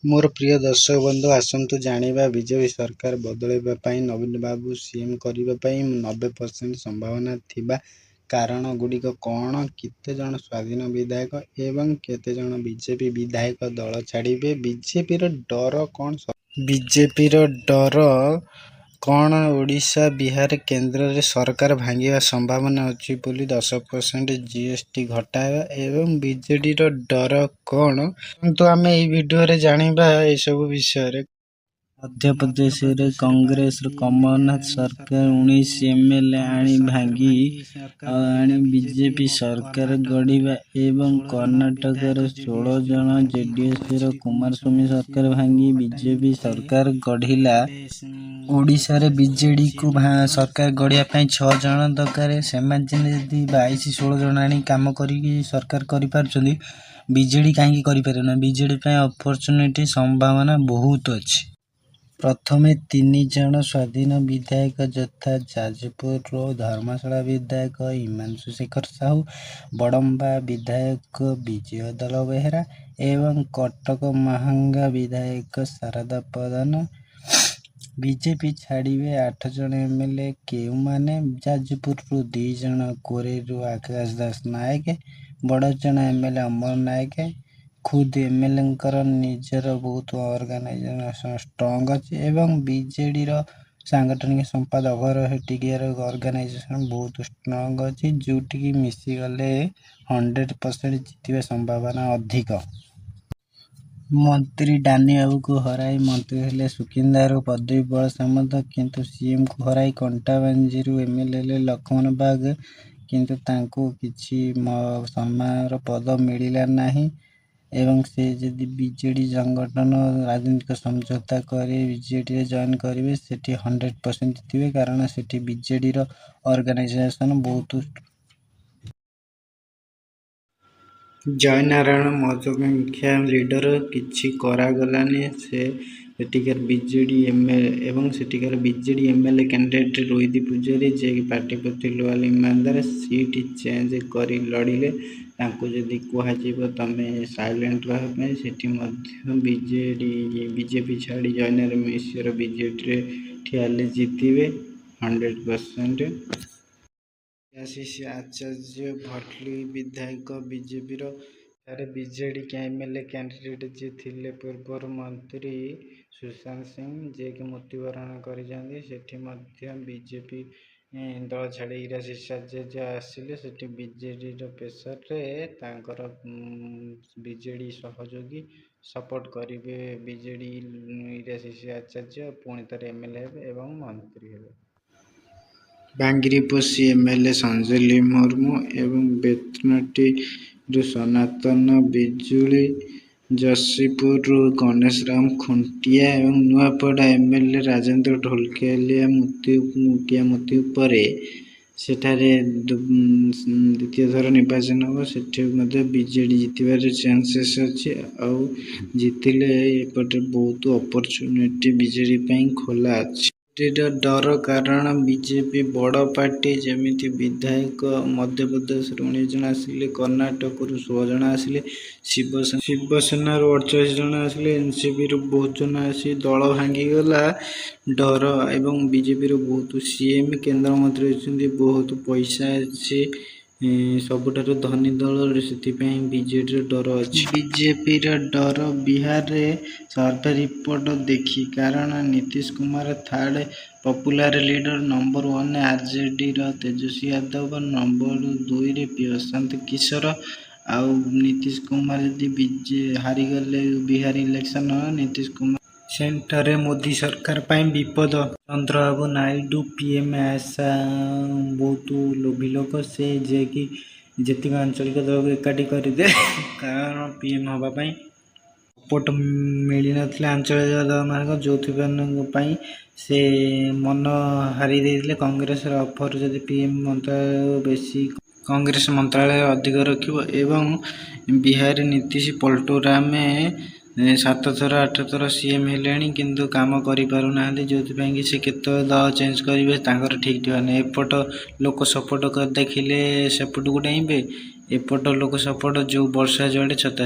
ମୋର ପ୍ରିୟ ଦର୍ଶକ ବନ୍ଧୁ, ଆସନ୍ତୁ ଜାଣିବା ବିଜେପି ସରକାର ବଦଳାଇବା ପାଇଁ, ନବୀନ ବାବୁ ସିଏମ୍ କରିବା ପାଇଁ 90% ସମ୍ଭାବନା ଥିବା କାରଣ ଗୁଡ଼ିକ କ'ଣ? କେତେଜଣ ସ୍ୱାଧୀନ ବିଧାୟକ ଏବଂ କେତେଜଣ ବିଜେପି ବିଧାୟକ ଦଳ ଛାଡ଼ିବେ? ବିଜେପିର ଡର କ'ଣ? ବିଜେପିର ଡର କ'ଣ? ଓଡ଼ିଶା, ବିହାର, କେନ୍ଦ୍ରରେ ସରକାର ଭାଙ୍ଗିବା ସମ୍ଭାବନା ଅଛି ବୋଲି 10% ଜିଏସଟି ଘଟାଇବା ଏବଂ ବିଜେଡ଼ିର ଡର କ'ଣ? ଆସନ୍ତୁ ଆମେ ଏହି ଭିଡ଼ିଓରେ ଜାଣିବା ଏସବୁ ବିଷୟରେ। ମଧ୍ୟପ୍ରଦେଶରେ କଂଗ୍ରେସର କମଲନାଥ ସରକାର 19 ଏମଏଲଏ ଆଣି ଭାଙ୍ଗି ଆଣି ବିଜେପି ସରକାର ଗଢ଼ିବା ଏବଂ କର୍ଣ୍ଣାଟକରେ 16 ଜଣ ଜେଡିଏସର କୁମାରସ୍ୱାମୀ ସରକାର ଭାଙ୍ଗି ବିଜେପି ସରକାର ଗଢ଼ିଲା। ଓଡ଼ିଶାରେ ବିଜେଡ଼ିକୁ ସରକାର ଗଢ଼ିବା ପାଇଁ 6 ଜଣ ଦରକାର। ସେମାନେ ଯଦି 22 16 ଜଣ ଆଣି କାମ କରିକି ସରକାର କରିପାରୁଛନ୍ତି, ବିଜେଡ଼ି କାହିଁକି କରିପାରିବ ନାହିଁ? ବିଜେଡ଼ି ପାଇଁ ଅପରଚୁନିଟି, ସମ୍ଭାବନା ବହୁତ ଅଛି। ପ୍ରଥମେ 3 ଜଣ ସ୍ୱାଧୀନ ବିଧାୟକ ଯଥା ଯାଜପୁରରୁ ଧର୍ମଶାଳା ବିଧାୟକ ହିମାଂଶୁ ଶେଖର ସାହୁ, ବଡ଼ମ୍ବା ବିଧାୟକ ବିଜୟ ଦଳବେହେରା ଏବଂ କଟକ ମାହାଙ୍ଗା ବିଧାୟକ ଶାରଦା ପ୍ରଧାନ ବିଜେପି ଛାଡ଼ିବେ। 8 ଜଣ ଏମଏଲଏ କେଉଁମାନେ? ଯାଜପୁରରୁ 2 ଜଣ, କୋରେଇରୁ ଆକାଶ ଦାସ ନାୟକ, ବଡ଼ଚଣା ଏମଏଲଏ ଅମର ନାୟକ। ଖୁଦ୍ ଏମଏଲଏଙ୍କର ନିଜର ବହୁତ ଅର୍ଗାନାଇଜେସନ ଷ୍ଟ୍ରଙ୍ଗ ଅଛି ଏବଂ ବିଜେଡ଼ିର ସାଙ୍ଗଠନିକ ସମ୍ପାଦକ ସେଠିକାର ଅର୍ଗାନାଇଜେସନ ବହୁତ ଷ୍ଟ୍ରଙ୍ଗ ଅଛି, ଯେଉଁଠିକି ମିଶିଗଲେ 100% ଜିତିବା ସମ୍ଭାବନା ଅଧିକ। ମନ୍ତ୍ରୀ ଡାନି ବାବୁକୁ ହରାଇ ମନ୍ତ୍ରୀ ହେଲେ ସୁକିନ୍ଦାରୁ ପ୍ରଦୀପ ବଳସାମନ୍ତ, କିନ୍ତୁ ସିଏମଙ୍କୁ ହରାଇ କଣ୍ଟାବାଞ୍ଜିରୁ ଏମଏଲଏ ହେଲେ ଲକ୍ଷ୍ମଣ ବାଗ, କିନ୍ତୁ ତାଙ୍କୁ କିଛି ସମ୍ମାନର ପଦ ମିଳିଲା ନାହିଁ। ଏବଂ ସେ ଯଦି ବିଜେଡ଼ି ସଂଗଠନ ରାଜନୈତିକ ସମଝୋତା କରି ବିଜେଡ଼ିରେ ଜଏନ୍ କରିବେ, ସେଠି 100% ଜିତିବେ, କାରଣ ସେଠି ବିଜେଡ଼ିର ଅର୍ଗାନାଇଜେସନ ବହୁତ। ଜୟନାରାୟଣ ମହତ୍ୱାକାଂକ୍ଷା ଲିଡର, କିଛି କରାଗଲାନି। ସେ ସେଠିକାର ବିଜେଡ଼ି ଏବଂ ସେଠିକାର BJD MLA candidate Rohit Pujari, ଯିଏକି ପାର୍ଟି ପ୍ରତି ଲୋୟାଲ, ଇମାନଦାର, ସିଟ୍ ଚେଞ୍ଜ କରି ଲଢ଼ିଲେ। ତାଙ୍କୁ ଯଦି କୁହାଯିବ ତମେ ସାଇଲେଣ୍ଟ ରହିବା ପାଇଁ, ସେଠି ମଧ୍ୟ ବିଜେଡ଼ି ବିଜେପି ଛାଡ଼ି ଜୟନାରାୟଣ ମିଶ୍ର ବିଜେଡ଼ିରେ ଠିଆ ହେଲେ ଜିତିବେ 100%। ଇରାଶିଷ ଆଚାର୍ଯ୍ୟ, ଭଟଲି ବିଧାୟକ ବିଜେପିର, ଏଠାରେ ବିଜେଡ଼ି ଏମଏଲଏ କ୍ୟାଣ୍ଡିଡେଟ୍ ଯିଏ ଥିଲେ ପୂର୍ବରୁ ମନ୍ତ୍ରୀ ସୁଶାନ୍ତ ସିଂ, ଯିଏକି ମୃତ୍ୟୁବରଣ କରିଛନ୍ତି, ସେଠି ମଧ୍ୟ ବିଜେପି ଦଳ ଛାଡ଼ି ଇରାଶିଷ ଆଚାର୍ଯ୍ୟ ଆସିଲେ। ସେଠି ବିଜେଡ଼ିର ପ୍ରେସରରେ ତାଙ୍କର ବିଜେଡ଼ି ସହଯୋଗୀ ସପୋର୍ଟ କରିବେ। ବିଜେଡ଼ି ଇରାଶିଷ ଆଚାର୍ଯ୍ୟ ପୁଣି ଥରେ ଏମଏଲଏ ହେବେ ଏବଂ ମନ୍ତ୍ରୀ ହେବେ। ବାଙ୍ଗିରିପୋଷି ଏମଏଲଏ ସଞ୍ଜଲି ମୁର୍ମୁ ଏବଂ ବେତନଟୀରୁ ସନାତନ ବିଜୁଳି, ଯଶୀପୁରରୁ ଗଣେଶ ରାମ ଖୁଣ୍ଟିଆ ଏବଂ ନୂଆପଡ଼ା ଏମଏଲଏ ରାଜେନ୍ଦ୍ର ଢୋଲକିଆ ମୃତ୍ୟୁ ପରେ ସେଠାରେ ଦ୍ୱିତୀୟ ଥର ନିର୍ବାଚନ ହେବ। ସେଠି ମଧ୍ୟ ବିଜେଡ଼ି ଜିତିବାର ଚାନ୍ସେସ୍ ଅଛି, ଆଉ ଜିତିଲେ ଏପଟେ ବହୁତ ଅପରଚୁନିଟି ବିଜେଡ଼ି ପାଇଁ ଖୋଲା ଅଛି। ଡର କାରଣ ବିଜେପି ବଡ଼ ପାର୍ଟି। ଯେମିତି ବିଧାୟକ ମଧ୍ୟପ୍ରଦେଶରୁ 19 ଜଣ ଆସିଲେ, କର୍ଣ୍ଣାଟକରୁ 16 ଜଣ ଆସିଲେ, ଶିବସେନାରୁ 48 ଜଣ ଆସିଲେ, ଏନସିପିରୁ ବହୁତ ଜଣ ଆସି ଦଳ ଭାଙ୍ଗିଗଲା। ଡର ଏବଂ ବିଜେପିର ବହୁତ ସିଏମ୍, କେନ୍ଦ୍ରମନ୍ତ୍ରୀ ଅଛନ୍ତି, ବହୁତ ପଇସା ଅଛି, ସବୁଠାରୁ ଧନୀ ଦଳ। ସେଥିପାଇଁ ବିଜେଡ଼ିର ଡର ଅଛି। ବିଜେପିର ଡର ବିହାରରେ ସର୍ଭେ ରିପୋର୍ଟ ଦେଖି, କାରଣ Nitish Kumar third popular leader, number 1ରେ ଆରଜେଡ଼ିର ତେଜସ୍ୱୀ ଯାଦବ, ନମ୍ବର 2ରେ ପ୍ରଶାନ୍ତ କିଶୋର। ଆଉ ନୀତିଶ କୁମାର ଯଦି ହାରିଗଲେ ବିହାର ଇଲେକ୍ସନ, ନୀତିଶ କୁମାର ସେଣ୍ଟରରେ ମୋଦି ସରକାର ପାଇଁ ବିପଦ। ଚନ୍ଦ୍ରବାବୁ ନାଇଡୁ ପିଏମ୍ ଆଶା ବହୁତ ଲୋଭୀ ଲୋକ ସେ, ଯିଏକି ଯେତିକି ଆଞ୍ଚଳିକ ଦଳକୁ ଏକାଠି କରିଦେଲେ, କାରଣ ପିଏମ୍ ହେବା ପାଇଁ ସପୋର୍ଟ ମିଳିନଥିଲା ଆଞ୍ଚଳିକ ଦଳମାନଙ୍କ, ଯେଉଁଥିପାଇଁ ପାଇଁ ସେ ମନ ହାରି ଦେଇଥିଲେ। କଂଗ୍ରେସର ଅଫର ଯଦି ପିଏମ୍ ମନ୍ତ୍ରାଳୟ ବେଶୀ, କଂଗ୍ରେସ ମନ୍ତ୍ରାଳୟ ଅଧିକ ରଖିବ। ଏବଂ ବିହାରରେ ନୀତିଶ ପଲଟୁରାମ 7 ଥର 8 ଥର ସିଏମ୍ ହେଲେଣି, କିନ୍ତୁ କାମ କରିପାରୁନାହାନ୍ତି, ଯେଉଁଥିପାଇଁ କି ସେ କେତେବେଳେ ଦଳ ଚେଞ୍ଜ କରିବେ ତାଙ୍କର ଠିକ୍ ଠିକଣା ନାହିଁ। ଏପଟ ଲୋକ ସପୋର୍ଟ ଦେଖିଲେ ସେପଟକୁ ଡେଇଁବେ, ଏପଟ ଲୋକ ସପୋର୍ଟ, ଯେଉଁ ବର୍ଷା ଯୁଆଡ଼େ ଛତା